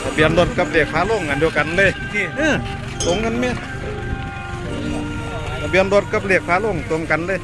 ທະບຽນລົດກັບເລກຝາໂລງອັນດຽວກັນເລີຍ. ເອີ ຕົງກັນແມ່ນ. ທະບຽນລົດກັບເລກຝາໂລງຕົງກັນເລີຍ.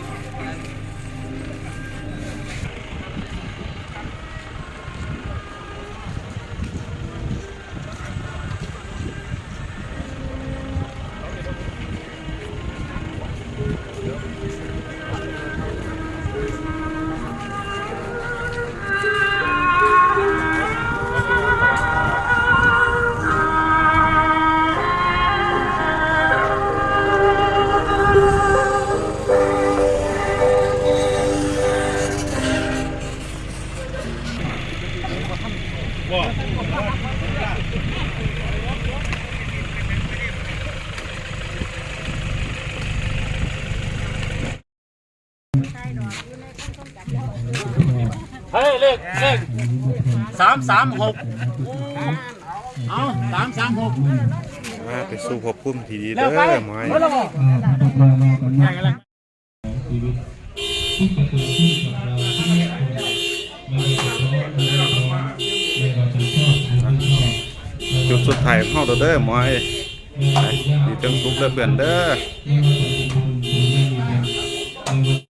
ເຮີ້ຍ ເລກ ເລກ ສາມສາມຫົກ ເອົາ ສາມສາມຫົກ ມາໄປສູ່ພບພູມທີ່ດີເດີ ໝໍ. ຈຸດສຸດທ້າຍຂອງເຮົາແລ້ວເດີໝໍເອີຍ. ໄປ ດີເຖິງສຸກເດີເພື່ອນເດີ.